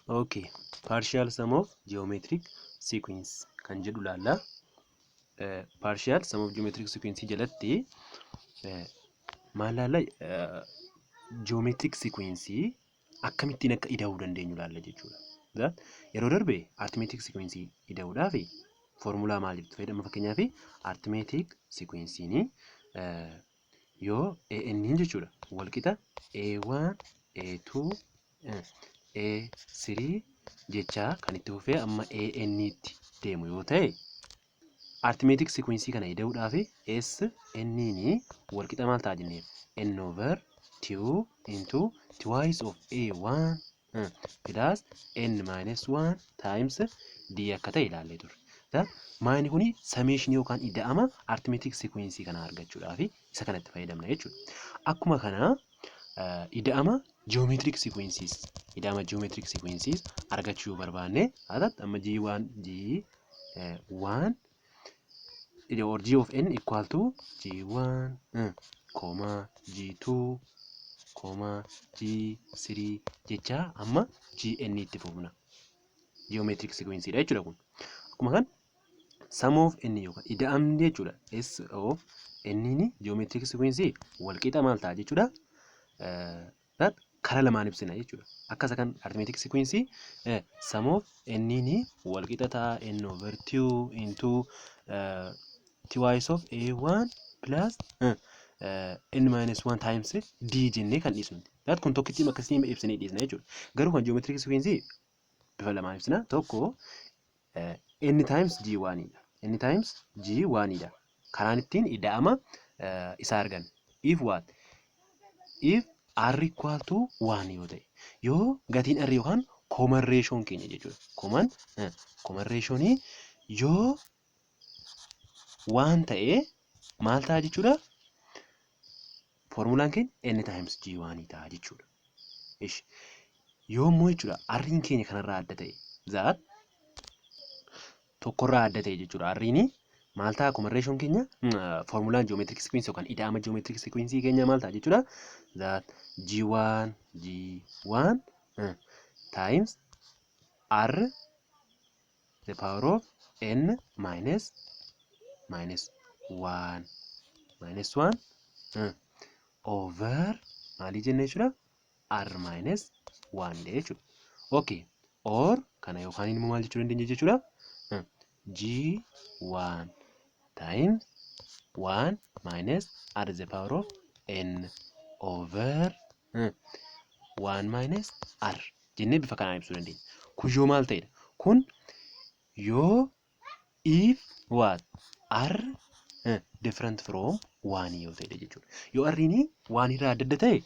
Okay, partial sum of geometric sequence kan jedhu laalla. Partial sum of geometric sequence jalatti maal laalla? Geometric sequence akkamittiin akka ida'uu dandeenyu laalla jechuudha. Yeroo darbe arithmetic sequence ida'uudhaaf foormulaa maaliif fayyadamna? Fakkeenyaaf, arithmetic sequence yoo AN jechuudha walqixa A1, A2, A3 jechaa kan itti fufee amma AN tti deemu yoo ta'e, arithmetic sequence kana ida'uudhaaf S N walqixa maal ta'a jennee? N over 2 into twice of A1 plus N minus 1 times D akka ta'e ilaallee turre. Maayini kuni summation yookaan ida'ama arithmetic sequence kana argachuudhaaf isa kanatti fayyadamna jechuudha. Akkuma kana ida'ama geometric sequences, ida'ama geometric sequences argachuu yoo barbaanne, haatatti amma G1 G1 or G of n equal to G1 comma G2 comma G3 jecha amma Gn itti fufna. Geometric sequence dha jechuudha kun. Akkuma kan sum of n yookaan ida'amni jechuudha. S of n ni geometric sequence walqixa maal ta'a jechuudha? Karaa lamaan ibsina jechuudha. Akka isa kan arithmetic sequence sum of n ni walqixa ta'a n over 2 into twice of a1 plus n minus 1 times d jennee kan dhiisnu. That kun tokkitti akkasii ibsinee dhiisna jechuudha. Garuu kan geometric sequence bifa lamaan ibsina. Tokko n times g1 dha. N times g1 dha. Karaan ittiin ida'ama isaa arganna. If what? If r equal to 1 yoo ta'e, yoo gatiin r yookaan common ratioon keenya jechuudha. Common ratioonii yoo 1 ta'e maal ta'a jechuudha? Foormulaan keenya n times g1 ta'a jechuudha. Ishi. Yoo immoo jechuudha r'n keenya kanarraa adda ta'e, that tokkorraa adda ta'e jechuudha. R'n maal ta'a? Common ratioon keenya, foormulaan geometric sequence yookaan ida'ama geometric sequence keenya maal ta'a jechuudha? That g1 g1 times r the power of n minus 1 minus 1 over maalii jenne jechuudha? R minus 1 dha jechuudha. Okay. Or kana yookaan immoo maal jechuu dandeenya jechuudha? G1 times 1 minus r the power of n over 1 minus r jennee bifa kanaan ibsuu dandeenya. Kun yoo maal ta'edha? Kun yoo if what? R different from 1 yoo ta'edha jechuudha. Yoo r'n 1 irraa adda adda ta'e,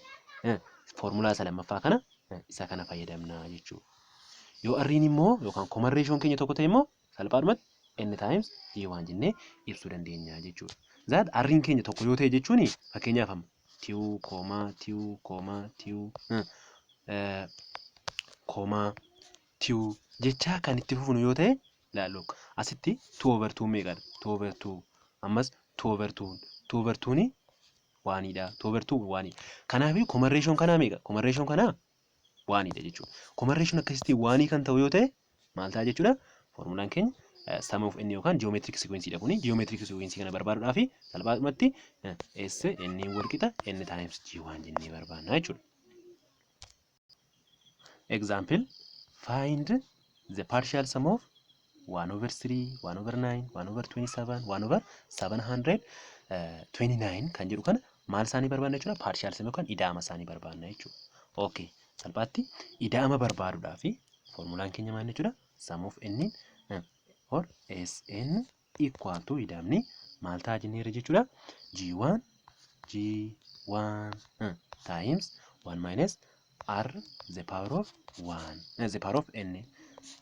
foormulaa isa lammaffaa kana, isa kana fayyadamna jechuudha. Yoo r'n immoo yookaan common ratioon keenya tokko ta'e immoo, salphaadhumatti n times g1 jennee ibsuu dandeenya jechuudha. That r'n keenya tokko yoo ta'e jechuun, fakkeenyaaf amma two comma two comma two comma two jechaa kan itti fufnu yoo ta'e, ilaallu, asitti 2 over 2 meeqadha? 2 over 2, ammas 2 over 2, 2 over 2 ni onedha. 2 over 2 onedha. Kanaafii common ratioon kanaa meeqa? Common ratioon kanaa onedha jechuudha. Common ratioon akkasitti one kan ta'u yoo ta'e maal ta'a jechuudha? Foormulaan keenya sum of n yookaan geometric sequence dha kuni. Geometric sequence kana barbaaduudhaaf salphaadhumatti S n wal qixa n times g1 jennee barbaanna jechuudha. Example: find the partial sum of 1 over 3, 1 over 9, 1 over 27, 1 over 729 kan jedhu kana maal isaanii barbaanna jechuudha? Partial sum yookaan ida'ama isaanii barbaanna jechuudha. Okay, salphaatti ida'ama barbaaduudhaaf foormulaan keenya maal jechuudha? Sum of n or Sn equal to ida'amni maal ta'a jenneerra jechuudha? G1 G1 times 1 minus r the power of 1 the power of n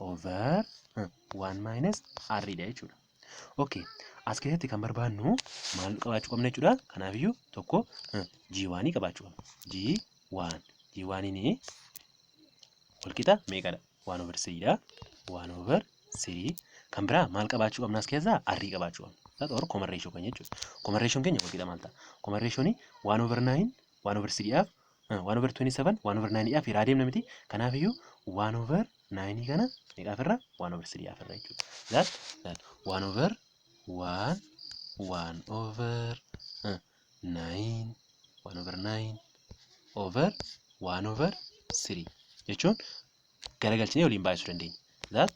over 1 minus r dha jechuudha. Okay, as keessatti kan barbaannu maal qabaachuu qabna jechuudha? Kanaafiyyuu tokko G1 qabaachuu qabna. G1 G1 ni walqixa meeqadha? 1 over 3 dha. 1 over 3 kan biraa maal qabaachuu qabna as keessaa? R qabaachuu qabna. That or common ratio keenya jechuudha. Common ratio keenya walqixa maal ta'a? Common ratio 1 over 9, 1 over 3 dhaaf, 1 over 27, 1 over 9 dhaaf hiraa deemna miti. Kanaafiyyuu 1 over 9 kana meeqaaf irra? 1 over 3 irra jechuudha. That 1 over 1 1 over 9 1 over 9 over 1 over 3 jechuun garagalchinee waliin baay'isuu dandeenya. That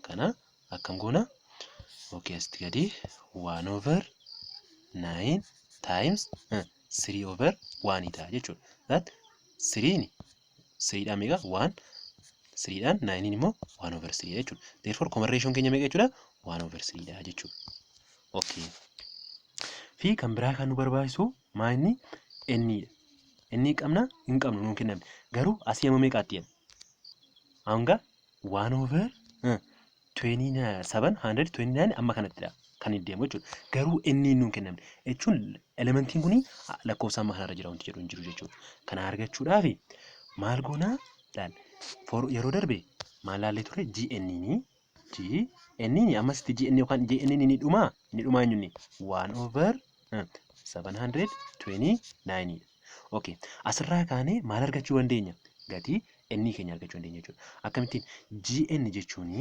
kana akkam goona? Okay, asitti gadi 1 over 9 times 3 over 1 ta'a jechuudha. That 3 3dhaan meeqa? 1 3dhaan 9 immoo 1 over 3 jechuudha. Therefore, common ratio keenya meeqa jechuudha? 1 over 3 dha jechuudha. Okay. Fi kan biraa kan nu barbaachisu maa inni? N dha. N qabna hin qabnu, nuun kenname. Garuu asii amma meeqaatti jedha? Hanga 1 over 729 amma kanattidha kan inni deemu jechuudha. Garuu inni nuun kennamne jechuun elementiin kuni lakkoofsa amma kanarra jira wanti jedhu hin jiru jechuudha. Kana argachuudhaaf maal goonaa? Laal, yeroo darbe maal laallee ture? GN ni GN ni ammasitti GN yookaan GN ni dhumaa eenyunni? 1 over 729 dha. Okay. Asirraa kaanee maal argachuu dandeenya? Gatii N keenya argachuu dandeenya jechuudha. Akkamittiin? GN jechuun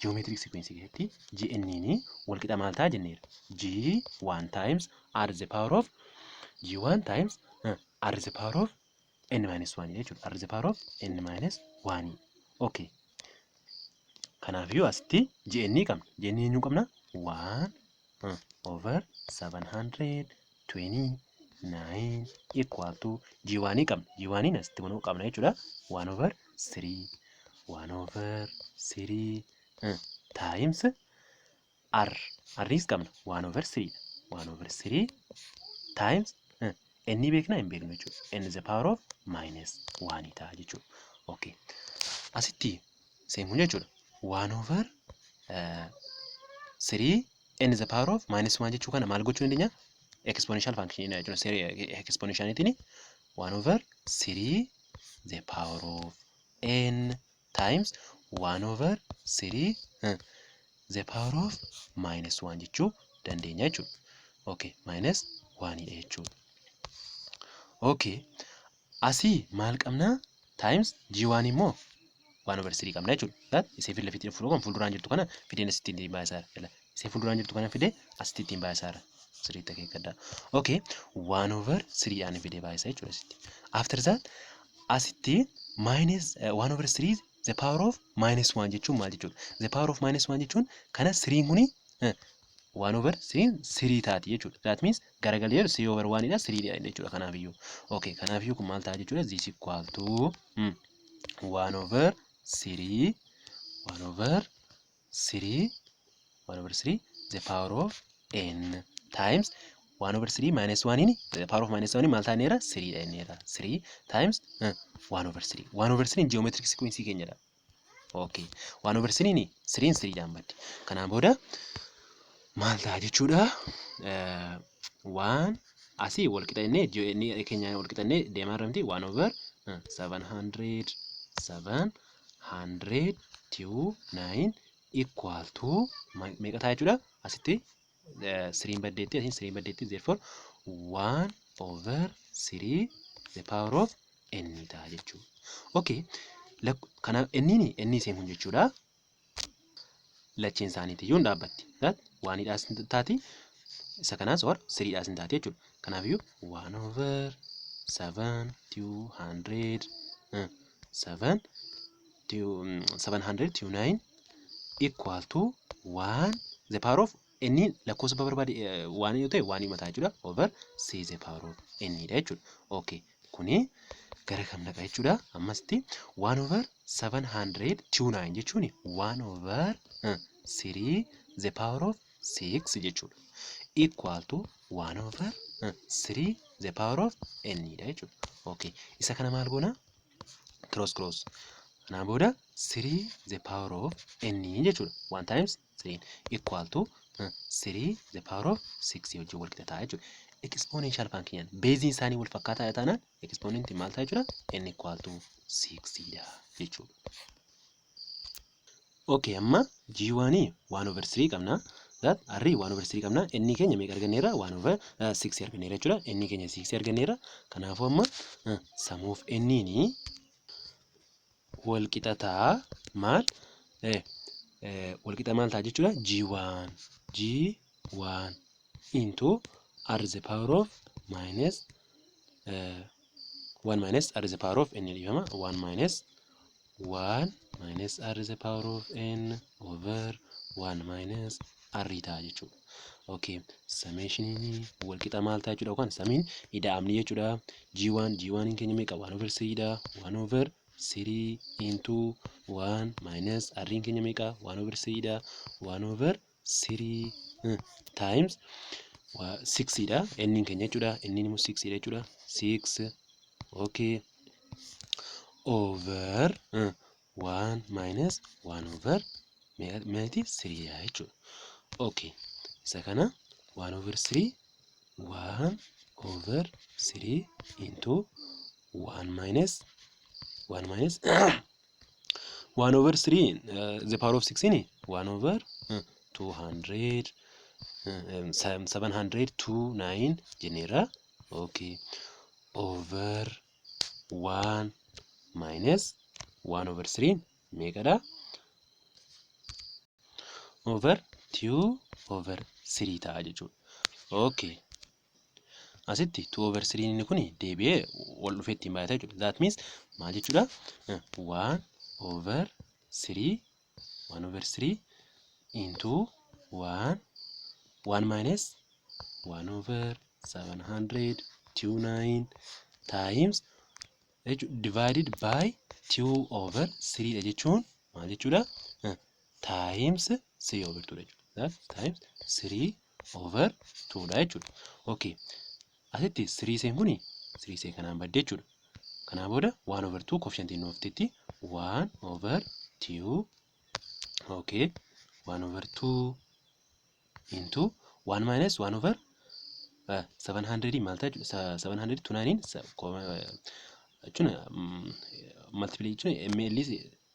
geometric sequence keessatti GN ni walqixa maal ta'a jenneera? G1 times R the power of G1 times R the power of n minus 1 jechuudha. R the power of n minus 1. Okay. Kanaafiyyuu asitti GN qabna. GN eenyuu qabna? 1 over 729 equal to G1 qabna. G1 asitti kunoo qabna jechuudha. 1 over 3 1 over 3 times R. R's qabna. 1 over 3 dha. 1 over 3 times n beeknaa? Hin beeknu jechuudha. N the power of minus 1 ta'a jechuudha. Okay. Asitti seen kun jechuudha. 1 over 3 n the power of minus 1 jechuu kana maal gochuu dandeenya? Exponential function jechuudha. Seera exponentialitiin 1 over 3 the power of n times 1 over 3 the power of minus 1 jechuu dandeenya jechuudha. Okay, minus 1 dha jechuudha. Okay, asii maal qabnaa? Times G1 immoo 1 over 3 qabna jechuudha. That isee fila fitii fuudhuu kan fuulduraan jirtu kana fideen asitti ittiin baay'isaa jira. Isee fuulduraan jirtu kana fidee asitti ittiin baay'isaa jira. Sirriitti akeekkadhaa. Okay, 1 over 3 dhaan fidee baay'isaa jechuudha asitti. After that, asitti minus 1 over 3 the power of minus 1 jechuun maal jechuudha? The power of minus 1 jechuun kana 3 kuni 1 over 3 3 taati jechuudha. That means garagalee jedhu 3 over 1 dha, 3 dha jechuudha kanaafiyyuu. Okay, kanaafiyyuu kun maal ta'a jechuudha? This equal to 1 over 3 1 over 3 1 over 3 the power of n times 1 over 3 minus 1 in the power of minus 1 maal taaneera? 3 dha inneera. 3 times 1 over 3. 1 over 3 geometric sequence keenyadha. Okay, 1 over 3 ni 3 3 dhaan baddi. Kanaan booda maal ta'a jechuudha? Waan asii wal qixannee keenya wal qixannee deemaa jirra. 1 over 700 700 2 9 equal to meeqa ta'a jechuudha? Asitti threen baddeetti, asiin threen baddeetti. Therefore, 1 over 3 the power of n ta'a jechuudha. Okay, kanaaf nni n isheen kun jechuudha. Lacheen isaaniitiyyuu hin dhaabbatti. Onedhaas taati, isa kanaas or threedhaas hin taati jechuudha. Kanaafiyyuu 1 over 7 200 7 729 equal to 1 the power of n, lakkoofsa barbaade one yoo ta'e one mataa jechuudha, over three the power of n dha jechuudha. Okay, kuni gara kam dhaqa jechuudha? Ammasitti 1 over 729 jechuun 1 over 3 the power of 6 jechuudha. Equal to 1 over 3 the power of n dha jechuudha. Okay, isa kana maal goona? Cross cross. Kanaan booda 3 the power of n jechuudha. 1 times 3 equal to 3 the power of 6 wajjin wal qixa ta'a jechuudha. Exponential function baseiin isaanii wal fakkaataa taanaan exponent maal ta'a jechuudha? N equal to 6 dha jechuudha. Okay, amma G1 1 over 3 qabna. That R 1 over 3 qabna. N keenya meeqa arganneerra? 1 over 6 arganneerra jechuudha. N keenya 6 arganneerra. Kanaafuu amma sum of N ni Wal qixa ta'a maal? Wal qixa maal ta'a jechuudha? G1 G1 into r the power of minus 1 minus r the power of n, dhiifama, 1 minus 1 minus r the power of n over 1 minus r ta'a jechuudha. Okay, summationiin wal qixa maal ta'a jechuudha? Yookaan sumiin ida'amni jechuudha. G1, G1 keenya meeqa? 1 over 3 dha. 1 over 3 into 1 minus r keenya meeqa? 1 over 3 dha. 1 over 3 times 6 dha. N keenya jechuudha. N immoo 6 dha jechuudha. 6, okay, over 1 minus 1 over meeqati? 3 dha jechuudha. Okay. Isa kana 1 over 3, 1 over 3 into 1 minus 1 minus 1 over 3 the power of 6 ni 1 over 200 702 9 jenneerra. Okay, over 1 minus 1 over 3 meeqadha? Over 2 over 3 ta'a jechuudha. Okay. Asitti 2 over 3 inni kun deebi'ee wal dhufee ittiin baay'ata jechuudha. That means maal jechuudha? 1 over 3, 1 over 3 into 1 1 minus 1 over 729 times divided by 2 over 3 dha jechuun maal jechuudha? Times 3 over 2 dha jechuudha. That times 3 over 2 dha jechuudha. Okay. Asitti 3 seen kuni 3 seen kanaan badde jechuudha. Kanaa booda 1 over 2 coefficientiin nuuf teetti 1 over 2, okay, 1 over 2 into 1 minus 1 over 700 maal ta'a jechuudha? 700 to 9 jechuun multiply jechuun ML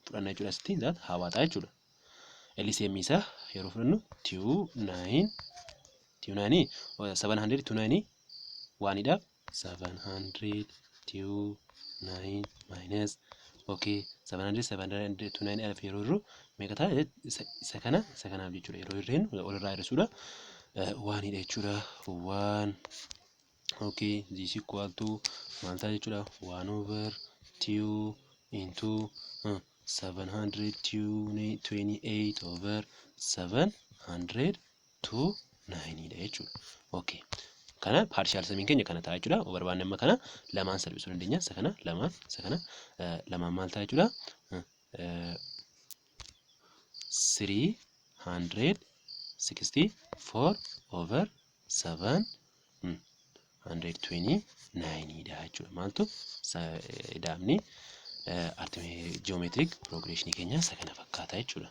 fudhanna jechuudha, asitti that hawaataa jechuudha. LCM isaa yeroo fudhannu 2 9 2 9 700 2 9 1dhaaf 700 2 9 minus, okay, 700 700 2 9 alf yeroo irru meeqa ta'a? Isa kana isa kanaaf jechuudha, yeroo hirreen walirraa hir'isuudha onedha jechuudha. One, okay, this equal to maal ta'a jechuudha? 1 over 2 into 728 over 700 2 9 dha jechuudha. Okay. Kana partial sumiin keenya kana ta'a jechuudha. Yoo barbaanne amma kana lamaan salphisuu dandeenya. Isa kana lamaan, isa kana lamaan maal ta'a jechuudha? 364 over 729 dha jechuudha. Maaltu ida'amni geometric progression keenya isa kana fakkaata jechuudha.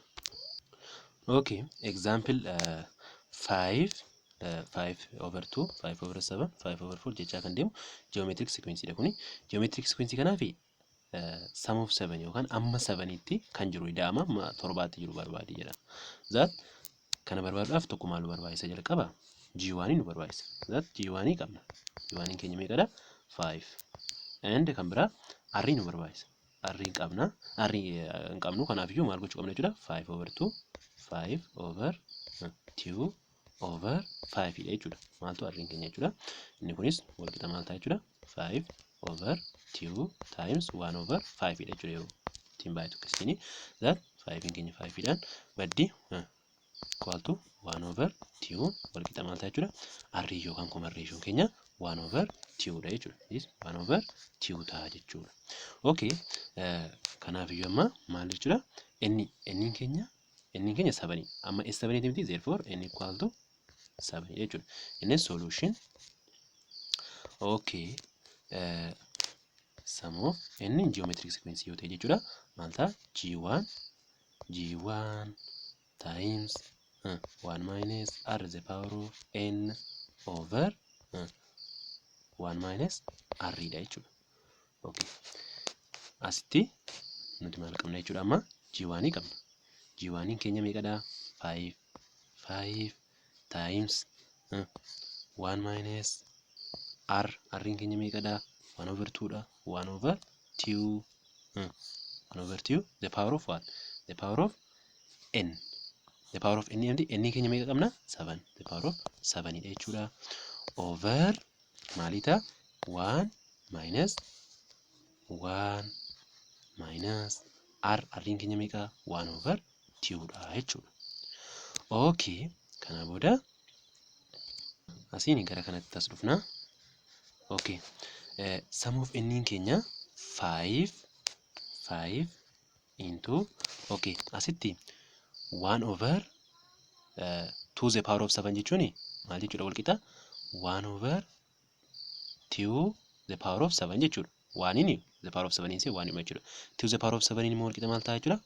Okay, example 5, 5 over 2, 5 over 7, 5 over 4 jechaa kan deemu geometric sequence dha kuni. Geometric sequence kanaaf sum of 7 yookaan amma 7tti kan jiru ida'ama amma torbaatti jiru barbaadi jedha. That kana barbaaduudhaaf tokko maal nu barbaachisa jalqaba? G1 nu barbaachisa. That G1 qabna. G1 keenya meeqadha? 5. And kan biraa R nu barbaachisa. R qabna. R hin qabnu, kanaafiyyuu maal gochuu qabna jechuudha? 5 over 2, 5 over 2 over 5 dha jechuudha. Maaltu R keenya jechuudha. Inni kunis wal qixa maal ta'a jechuudha? 5 over 2 times 1 over 5 dha jechuudha yeroo ittiin baay'atu akkasiin. That 5 keenya 5 dhaan baddi, equal to 1 over 2 wal qixa maal ta'a jechuudha? R yookaan common ratio keenya 1 over 2 dha jechuudha. This 1 over 2 ta'a jechuudha. Okay, kanaafiyyuu amma maal jechuudha? Inni keenya 7 amma S 7 miti, therefore n equal to 7 jechuudha. Inni solution, okay, sum of n geometric sequence yoo ta'e jechuudha. Maal ta'a? G1, G1 times 1 minus r the power of n over 1 minus r dha jechuudha. Okay. Asitti nuti maal qabna jechuudha amma? G1 qabna. G1 keenya meeqadha? 5, 5 times 1 minus r, r keenya meeqadha? 1 over 2 dha. 1 over 2 1 over 2 the power of what? The power of n. The power of n mti n keenya meeqa qabna? 7. The power of 7 dha jechuudha. Over maalii ta'a? 1 minus 1 minus r, r'n keenya meeqa? 1 over 2 dha jechuudha. Okay, kana booda asiin gara kanatti as dhufna. Okay, sum of n keenya 5 5 into, okay, asitti 1 over 2 the power of 7 jechuun maal jechuudha? Wal qixa 1 over 2 the power of 7 jechuudha. Waaniin the power of 7 insee waan dhuma jechuudha. 2 the power of 7 immoo wal qixa maal ta'a jechuudha?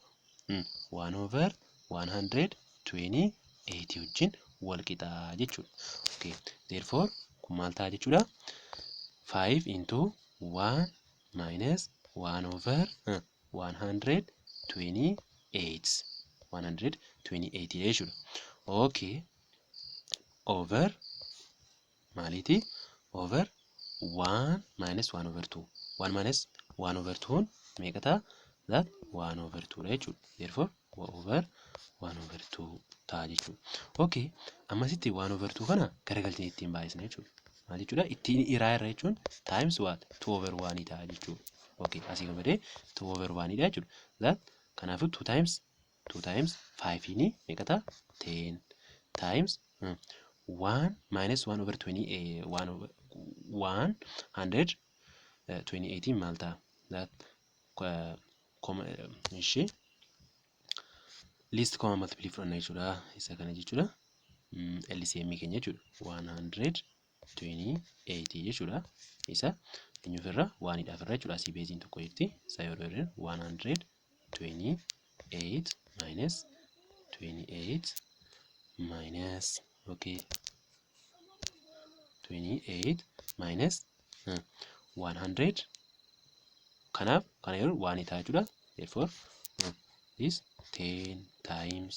1 over 128 wajjin wal qixa jechuudha. Okay, therefore kun maal ta'a jechuudha? 5 into 1 minus 1 over 128, 128 jechuudha. Okay, over maaliiti? Over 1 minus 1 over 2. 1 minus 1 over 2 meeqa ta'a? That 1 over 2 dha jechuudha. Therefore over 1 over 2 ta'a jechuudha. Okay, ammasitti 1 over 2 kana garagalchine ittiin baay'isna jechuudha. Maal jechuudha? Ittiin iraa irra jechuun times what? 2 over 1 ta'a jechuudha. Okay, asii qabadee 2 over 1 dha jechuudha. That kanaafuu 2 times 2 times 5 ni meeqa ta'a? 10 times 1 minus 1 over 20, 1 over 128 maal ta'a? That ishee least common multiple fudhanna jechuudha. Isa kana jechuudha. LCM keenya jechuudha. 128 jechuudha. Isa eenyuuf irra? Waanidhaaf irra jechuudha. Asii beeziin tokko jirti. Isa yeroo irra 128 minus 28 minus, okay, 28 minus 100, kanaaf kana yeroo waan ta'a jechuudha. Therefore this 10 times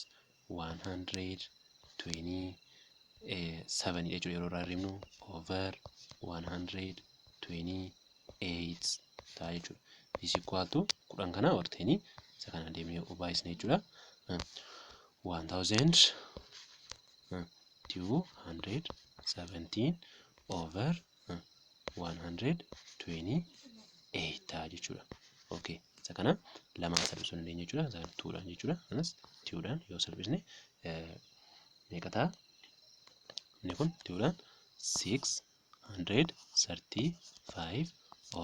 127 jechuudha yeroo irraa hir'ifnu over 128 ta'a jechuudha. Is equal to 10 kana horteenii isa kana deemnee baay'isne jechuudha. 1217 over 128 ta'a jechuudha. Okay. Isa kana lamaan salphisuu dandeenya jechuudha. Isa kana twodhaan jechuudha. Kanas twodhaan yoo salphisne meeqa ta'a? Inni kun twodhaan 635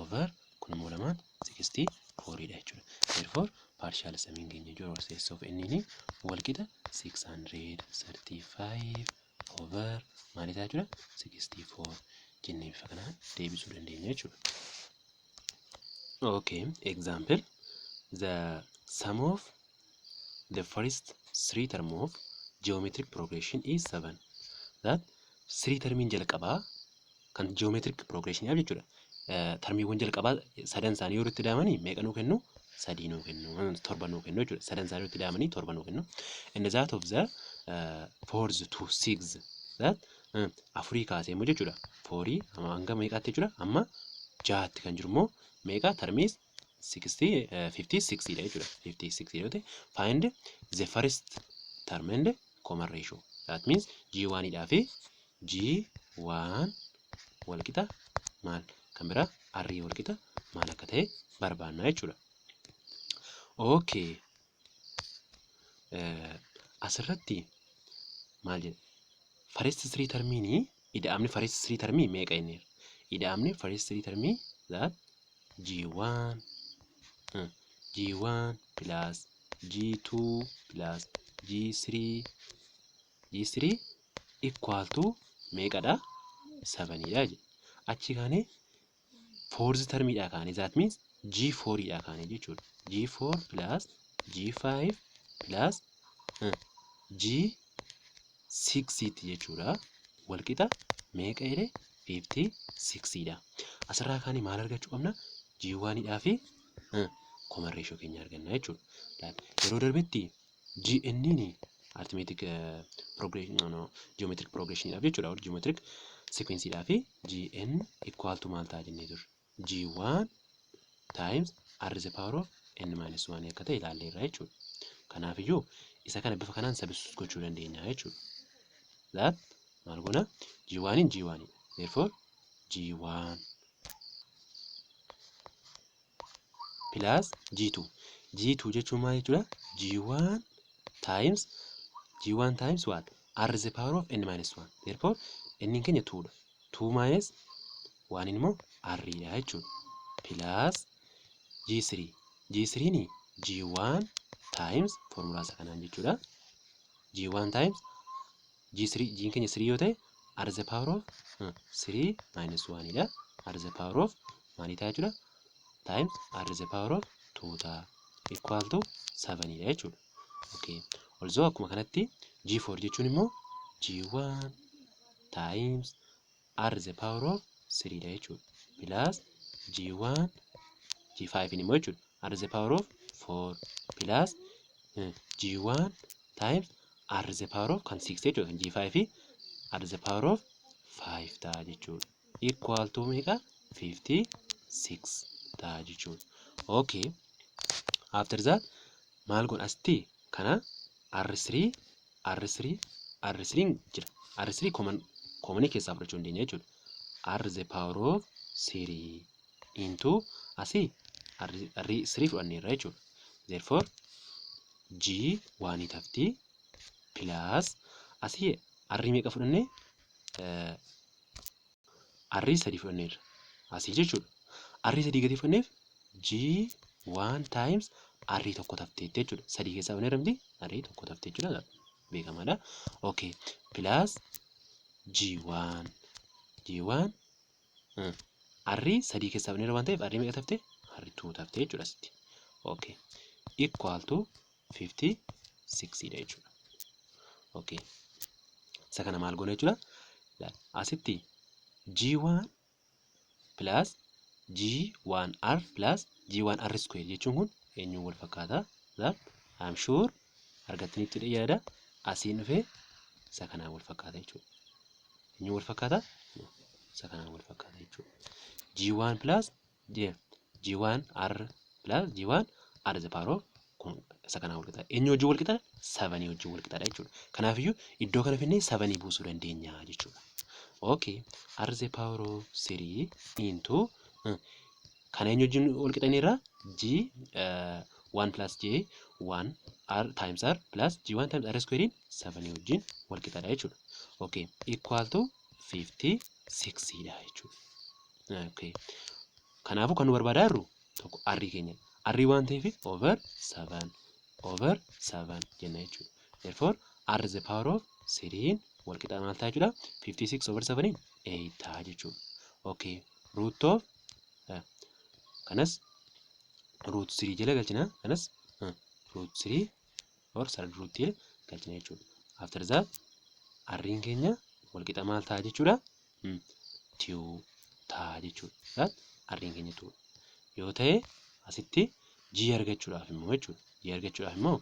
over kun immoo lamaan 64 dha jechuudha. Therefore partial sumiin keenya jechuudha S of n wal qixa 635 over maali ta'a jechuudha? 64 jennee bifa kanaan deebisuu dandeenya jechuudha. Okay, example: the sum of the first three term of geometric progression is 7. That three termiin jalqabaa kan geometric progression jechuudha. Termiiwwan jalqabaa sadan isaanii yoo itti daamanii meeqa nuu kennu? Sadii nuu kennu, torba nuu kennu jechuudha. Sadan isaanii itti daamanii torba nuu kennu. And that of the fourth to six, that afurii kaasee immoo jechuudha. Fourii hanga meeqaatti jechuudha? Amma jahaatti kan jiru immoo meeqa? Termiis 56 dha jechuudha. 56 yoo ta'e, find the first term and common ratio. That means G1 dhaa fi G1 wal qixa maal, kan biraa R wal qixa maal akka ta'e barbaanna jechuudha. Okay. Asirratti maal jedha? First three termiinii ida'amni first three termii meeqa inni? Ida'amni first three termii, that G1 G1 plus G2 plus G3 G3 equal to meeqadha? 7dha jedha. Achi kaanee fourth termiidha kaanee, that means G4 dha kaanee jechuudha. G4 plus G5 plus G6 tti jechuudha. Walqixa meeqa jedhee? 56 dha. Asirraa kaanee maal argachuu qabna? G1 dhaa fi common ratio keenya arganna jechuudha. Yeroo darbetti GN arithmetic progression, no, geometric progression dhaaf jechuudha. Geometric sequence dhaa fi GN equal to maal ta'a jennee turre? G1 times R the power of n minus 1 akka ta'e ilaalleerra jechuudha. Kanaafiyyuu isa kana bifa kanaan substitute gochuu dandeenya jechuudha. That maal goona? G1 in G1 dha. Therefore G1 plus G2. G2 jechuun maal jechuudha? G1 times G1 times what? R is the power of n minus 1. Therefore n keenya 2 dha. 2 minus 1 immoo R dha jechuudha. Plus G3. G3 ni G1 times formula isa kanaan jechuudha. G1 times G3, G keenya 3 yoo ta'e R is the power of 3 minus 1 dha. R is the power of maalii ta'a jechuudha? Times R is the power of 2 ta'a. Equal to 7 dha jechuudha. Okay. Also akkuma kanatti G4 jechuun immoo G1 times R is the power of 3 dha jechuudha. Plus G1 G5 immoo jechuudha. R is the power of 4 plus G1 times R is the power of kan 6 jechuudha. Kan G5 fi R is the power of 5 ta'a jechuudha. Equal to meeqa? 56 ta'a jechuudha. Okay. After that maal godha asitti kana R3 R3 R3 jira. R3 common keessaa fudhachuu dandeenya jechuudha. R is the power of 3 into asii R3 fudhanneerra jechuudha. Therefore G 1 tafti plus asii R meeqa fudhanne? R 3 fudhanneerra. Asii jechuudha. R 3 gadi fudhanneef G 1 times R tokko tafteetti jechuudha. Sadii keessaa fudhanneerra miti R tokko taftee jechuudha. Beekamaadha. Okay. Plus G1 G1 R sadii keessaa fudhanneerra waan ta'eef R meeqa taftee? R 2 taftee jechuudha asitti. Okay. Equal to 56 dha jechuudha. Okay. Isa kana maal goona jechuudha? Asitti G1 plus G1R plus G1R square jechuun kun eenyuun wal fakkaata? That I'm sure argattanitti yaada. Asiin dhufee isa kanaan wal fakkaata jechuudha. Eenyuun wal fakkaata? Isa kanaan wal fakkaata jechuudha. G1 plus G1R plus G1 R the power of isa kanaan wal qixa. Eenyu wajjin wal qixa? 7 wajjin wal qixaadha jechuudha. Kanaafiyyuu iddoo kana finnee 7 buusuu dandeenya jechuudha. Okay. R the power of 3 into kana eenyu wajjin wal qixaniirra? G 1 plus J 1 R times R plus G1 times R square 7 wajjin wal qixaadha jechuudha. Okay. Equal to 56 dha jechuudha. Okay. Kanaafuu kan nu barbaadaa jirru tokko R keenya. R waan ta'eef over 7 over 7 jenna jechuudha. Therefore R is the power of 3 wal qixa maal ta'a jechuudha? 56 over 7 8 ta'a jechuudha. Okay. Root of kanas root 3 jala galchina. Kanas root 3 or third root jala galchina jechuudha. After that R'n keenya wal qixa maal ta'a jechuudha? 2 ta'a jechuudha. That R'n keenya 2 yoo ta'e asitti G argachuudhaaf immoo jechuudha. G argachuudhaaf immoo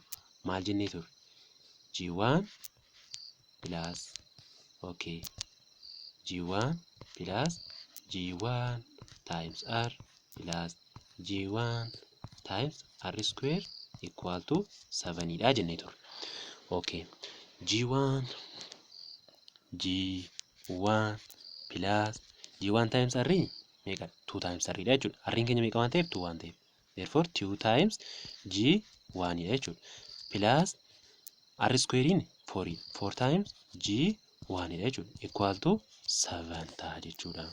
maal jennee turre? G1 plus okay G1 plus G1 times R plus G1 times R square equal to 7 dha jennee turre. Okay. G1 G1 plus G1 times R meeqa? 2 times R dha jechuudha. R'n keenya meeqa waan ta'eef? 2 waan ta'eef. Therefore 2 times G1 dha jechuudha. Plus R squarein 4 4 times G1 dha jechuudha. Equal to 7 ta'a jechuudha.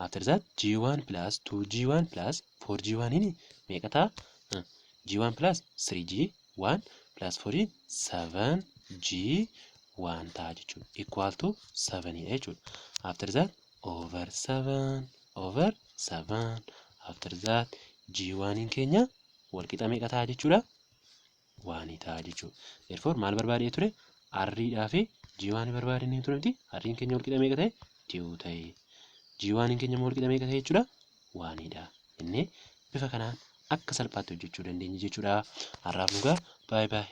After that G1 plus 2G1 plus 4G1 ini meeqa ta'a? G1 plus 3G1 plus 4 7G1 ta'a jechuudha. Equal to 7 dha jechuudha. After that over 7 over 7 after that G1 keenya wal qixa meeqa ta'a jechuudha? 1 ta'a jechuudha. Therefore maal barbaadee ture? R dhaa fi G1 barbaadnee ture miti? R'n keenya wal qixa meeqa ta'e? 2 ta'e. G1 keenya immoo wal qixa meeqa ta'e jechuudha? 1 dha. Innee bifa kanaan akka salphaatti hojjechuu dandeenya jechuudha. Har'aaf nu ga'a. Bye bye.